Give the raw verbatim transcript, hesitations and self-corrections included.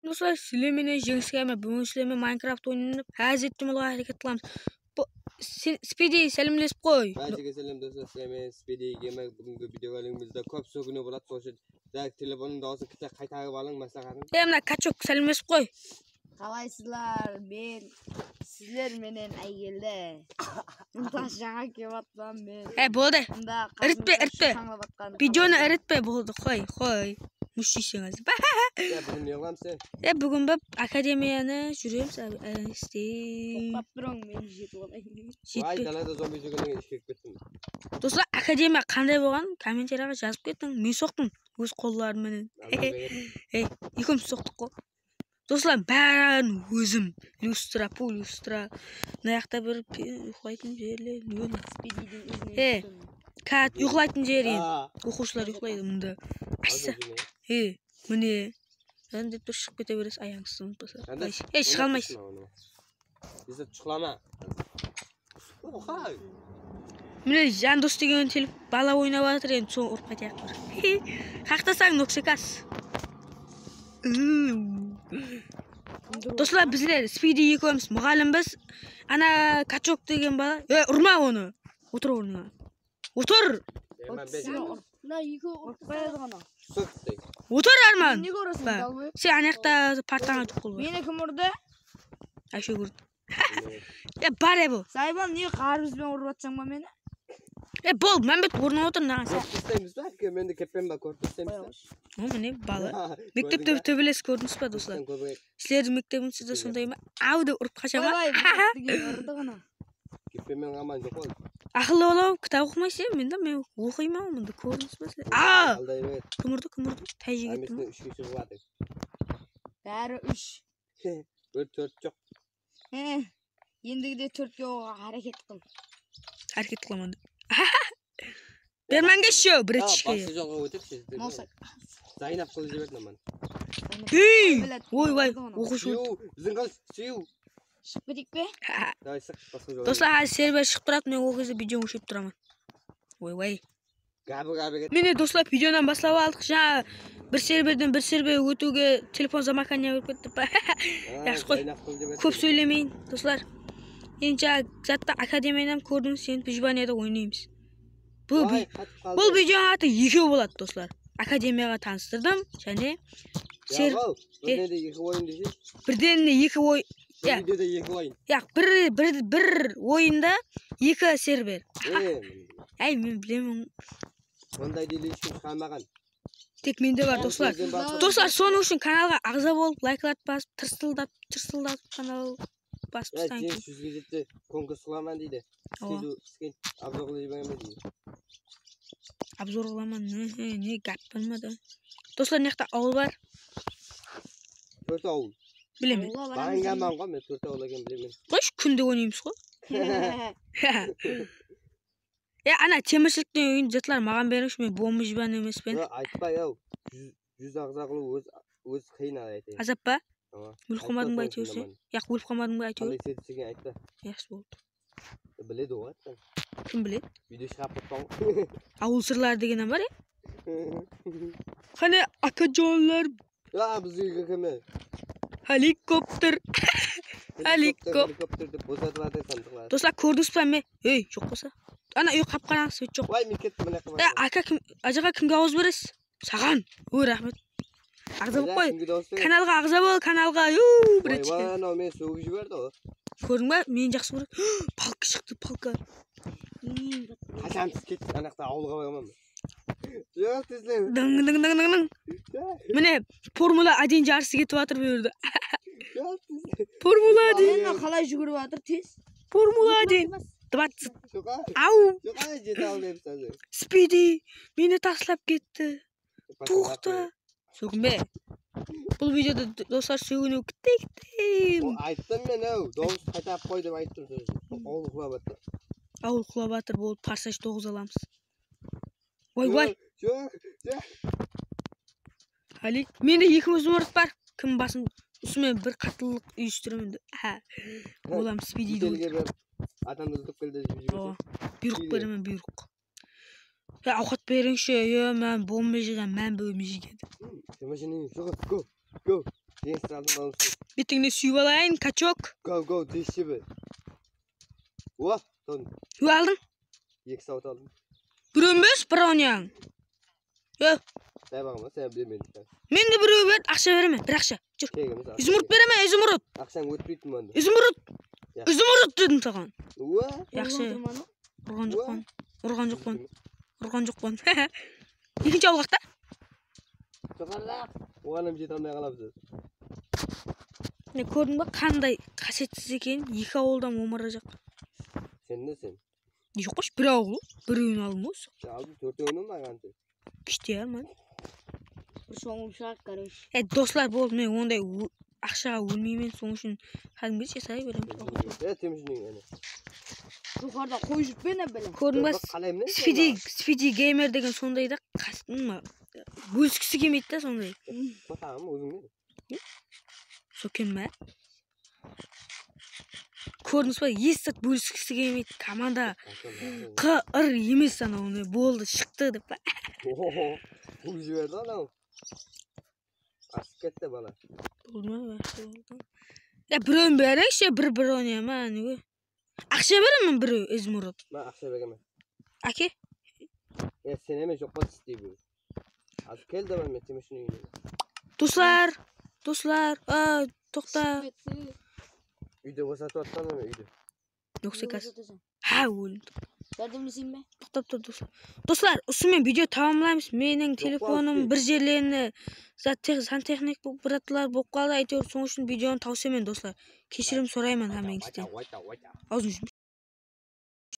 Doslar, sizler menen Jeńis Gamer, búgin sizler menen Minecraft oynap, házir ettim olarǵa háreket qılamız. Bu, sen, Spidi, sálemlesip qoy. Bárshege sálem, doslar, sizler menen Spidi Gamer, búgingi video bóligimizde kóp sóginiw boladı, sol ushın telefonıń dawısın kitte qaytarıp alıń, másláhátim. E, mına Kachok, sálemlesip qoy. Qalaysızlar? Men sizler menen Aygelde. Mında jańa kelip atpan men. E, boldı. Mında iritpe, iritpe. Videonı iritpe, boldı, qoy, qoy. Mush jeyseń házir. Ya, búgin ne qılamız sen? E, búgin bap akademiyanı júremiz, a, a, istey. Toqtap turıń, men jetip alayın. Jetpe. Vay, dalada zombi júrgenden keyin ishke kirip kettim. Doslar, akademiya qanday bolǵanın kommentariyǵa jazıp ketiń. Men soqtım óz qollarım menen. Ey, ekewimiz soqtıq ǵo. Doslar, bárin ózim. Lyustra, pul lyustra. Mına jaqta bir pe-, uyıqlaytın jerler. Ne? Spidiydiń izinen. E, kat, uyıqlaytın jeri. Oqıwshılar uyıqlaydı mında. Ashsa. E, mine. Sen dep tur, shıǵıp kete beresiz, ayaǵıńızdı umıtpasa. Ey, shıǵa almaysız. Bizde tushqılama. Oqay. Mine, Jandos degen telep bala oynap atır, endi sonı urıp qaytayıq bir. Qaqtasań, Noksikas. Doslar, bizler Spidi ekewimiz muǵallimbiz. Ana Kachok degen bala. E, urma onı. Otır ornına. Otır. Mına ekewi urıp qoyadı ǵana. Otır, Arman. Nege urasań, dalbay? Sen anaqta partańa tuqıl. Meni kim urdı? Ashok urdı. Ya, bar ya bul. Sayban, ne qarız benen urıp atsań ba meni? E, bol, Mámbet, ornına otır, naǵan. Kórip isleymiz ba? Mende keppen ba, kórip isleymiz ba? O, mine, bala. Mektepte tóbelesi kórdińiz ba, doslar? Sizlerdiń mektebińizde sonday ma? Aw dep urıp qasha ma? Qoy, qoy, urdı ǵana. Keppemen aman joq ol. Aqıllı bolaw, kitap oqımaysa, mende men oqıyman, mında kórdińiz ba sizler? Aa! Alday emes. Kim urdı, kim urdı? Táyjik etti ma? Úshke shıǵıp atır. Bári úsh. Bir tórt joq. He. Endigide tórtke oǵıwǵa háreket qıl. Háreket qılaman dep. Bermenge shou, birechke. Bası jolǵa ótip, Mawsak. Zaynap qılıp jiberdi meni. Hey! Oy, oy, oqıwshı. Biziń qız, Siyu. Shıǵıp keteyik pe? Davay, shıq, basqa jolǵa. Doslar, házir server shıǵıp turadı, men ol gezde videonı óshirip turaman. Oy, oy. Gabi, gabi ket. Mine, doslar, videonı baslap aldıq. Jańa bir serverden bir server ótiwge telefon zamokaniya berip ketti. Yaqshı qoy. Kóp sóylemeyin, doslar. Endi jańa zatta akademiyadan kórdińiz, endi Pijbaniyada oynaymız. Bul videonıń atı ekew boladı, doslar. Akademiyaǵa tanıstırdım, jáne. Ya, birden de eki oyın deseń. Birden de eki oyın. Ya. Bir videoda eki oyın. Ya, bir, bir, bir oyında eki server. Ey, men bilemen. Onday deyli hesh kim shıǵarmaǵan. Tek mende bar, doslar. Doslar, sonıń ushın kanalǵa aǵza bolıp, layklatıp basıp, tırsıldap, tırsıldap kanal basıp taslayın. Jeńis júzge jetse konkurs qılaman deydi. Awa. Skil, skil, obzor qılıp jibereme deydi. Obzor qılaman, ne, ne, ne gáp bar ma da? Doslar, mına jaqta awıl bar. Tórt awıl. Bilemen. Barangaman ǵoy, men tórt awıl ekenin bilemen. Qoyshı, kúnde oynaymız ǵoy. Ya, ana, temirshilikten úyin zatlar maǵan berińshi, men bomba jibanen emespen. Ya, aytpay-aw. Júz, júz aǵza qılıw óz, óz qıyın, aytayın. Azap pa? Awa. Ólip qalmadıń ba áytewir sen? Yaq, ólip qalmadıń ba áytewir? Qanday set eken, ayt ta. Yaqshı boldı. Biledi ǵoy, aytsa. Kim biledi? Video shıǵarıp qoyıppan ǵoy. Awıl sırları degen bar ya. Qáne, akajonlar. Ya, bizge kime? Helikopter. Helikopter, helikopter dep bozatıp atır sandıqlar. Doslar, kórdińiz ba me? Ey, joq bolsa. Ana, úy qap-qarańǵı, svet joq. Vay, men kettim, mına jaqqa. Ya, aka, kim, ajaǵa kimge awız beresiz? Saǵan. Oy, raxmet. Aǵza bolıp qoy. Kanalǵa aǵza bol, kanalǵa. Yuu, birechke. Vay, anaw meni sógip jiberdi ǵoy. Kórdiń ba? Meni jaqsı kóredi. Palka shıqtı, palka. Qashan siz kettik, anaqta awılǵa baraman. Joq, tezle. Dıń, dıń, dıń, dıń, dıń. Mine, Formula один jarısı ketip atır bu jerde. Joq, tezle. Formula один. Mına qalay júgirip atır, tez. Formula один. Двадцать. Joqa. Au. Joqa, jete almaymiz házir. Spidi meni taslap ketti. Toqta. Sókinbe. Bul videoda doslar sóginiw kitti kitti. O, ayttım men, aw, dawıs qaytarıp qoy dep ayttım. Awıl qulap atır. Awıl qulap atır, boldı, Forsaj toǵız alamız. Vay, vay. Joq, joq. Alik, mende eki muzmort bar. Kim basın, usımen bir qattılıq úyistirimen de. Ha. Olam Spidi de. Adamdı tutıp keldi. Buyrıq beremen, buyrıq. Ya, awqat berińshi, ya, men bomba jegen, men bómi jegen. Sen mashinadan shıǵıp, go, go. Jeńis aldım, aldım. Betińnen súyip alayın, kachok. Go, go, deshebe. Wah, ton. Súyip aldıń. Eki sawıt aldım. Birew emes, birew ne? Yo, Sabaǵıma sen bermediń sen. men de birew berdi, aqsha beremen, bir aqsha. Júr. Tegimiz aqsha. Izumrud beremen, izumrud. Aqshań ótpeydi manda. Izumrud. Ya. Izumrud dedim saǵan. Wa. Yaqshı. Urmadım. Urǵan joqpan. Urǵan joqpan. Urǵan joqpan. Ekinshi awlaqta. Joqarıraq. Oǵan hám jete almay qalamız. Mine, kórdiń ba, qanday qásiyetsiz eken, eki awıldan omırajaq. Sen ne sen? Joq, qosh, bir awıl, birewin aldım ǵoy. Ya aldım, tórtewin aldım. Kishti ya, man. Bir sońım shıǵar, короче. E, doslar, boldı, men onday ó- aqshaǵa ólmeymen, sonıń ushın kádimgidey jasay beremen. Ya, temizleyim yani. Joqarıda qoy júrip pe, ne bileyim. Kórdiń ba, Bak, qalayım ne Speedy, Speedy Gamer degen sonday da, qasın ma, bóliskisi kelmeydi da sonday. Batamı ózińe. Sokken ba? Kórdińiz ba, es zat bóliskisi kelmeydi, komanda. Q R emes anaw, ne boldı, shıqtı dep pa? Oho. Bul jiberdi anaw. Asıp ketti bala. Boldı ma, yaqshı boldı. Ya, birewin bereyikshi, bir, bir oynayman, ne? Aqsha beremen birew, izumrud. Ma, aqsha bergenmen. Áke. Ya, sen emes, joq pa, istey ber. Házir kel, davay, men temizleyim. Doslar, doslar, a, toqta. Úyde bosatıp atırman men, úyde. Noxekas. Ha, óldim. Járdemleseyim be? Toqtap tur, doslar. Doslar, usınıń menen video tamamlaymız. Meniń telefonım bir jerlerine zat tex- santexnik bolıp, bratlar bolıp qaldı. Áytewir, sonıń ushın videonı tawsaman, doslar. Keshirim sorayman hámmeńizden. Awzın jum.